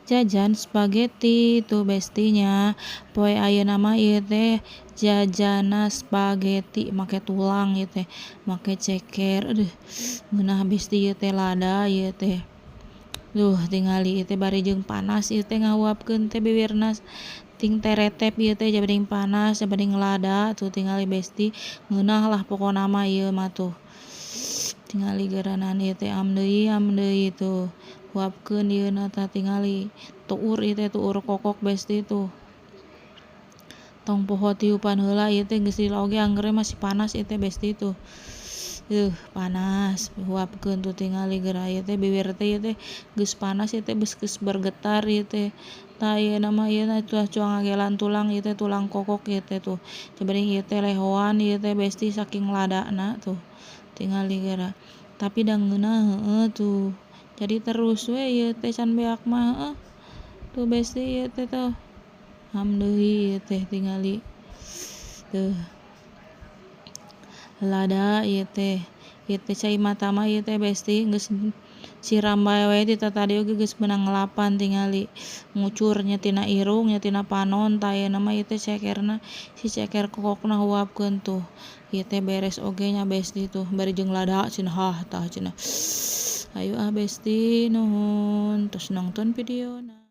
Jajan spaghetti tuh, Besti, nya. Poe ayeuna mah ieu teh jajanna spaghetti make tulang ieu teh, make ceker. Aduh, ngeunah, Besti, ieu teh, lada ieu teh. Duh, tingali ieu teh bari jeung panas ieu teh, ngahuapkeun teh bibirna ting teretep ieu teh, jabading panas, jabading lada. Tuh, tingali, Besti, ngeunah lah pokona mah ieu mah. Tuh, tingali geuranan ieu teh, am deui, am deui. Tuh, huapkeun ieuna. Tah, tingali tuur ieu teh, tuur kokok, Besti. Tuh, tong poho tiupan heula ieu teh, geus lila oge angger masih panas ieu teh, Besti. Tuh, panas, huapkeun. Tuh, tingali geura ieu teh, bibir teh ieu teh geus panas ieu teh, geus bergetar ieu teh. Tah, ieuna mah ieu teh cuang ngagelan tulang ieu teh, tulang kokok ieu teh. Tuh, jabading ieu teh lehoan ieu teh, Besti, saking ladana. Tuh, tingali geura, tapi da ngeunah, heueuh. Tuh, jadi terus we ieu teh, can beak mah, heueuh. Tuh, Besti, ieu teh. Tuh, am deui ieu teh, tingali tuh, lada ieu teh. Ieu teh cai mata mah ieu teh, Besti, geus siram bae we ti tatadi oge geus meunang ngelapan. Tingali ngucur nya tina irung nya, tina panon. Tah, ayeuna mah ieu teh cekerna, si ceker kokokna huapkeun. Tuh, ieu teh beres oge nya, Besti. Tuh, bari jeung lada cenah. Hah, tah cenah. Ayo ah, Besti, nuhun tos nongton videona.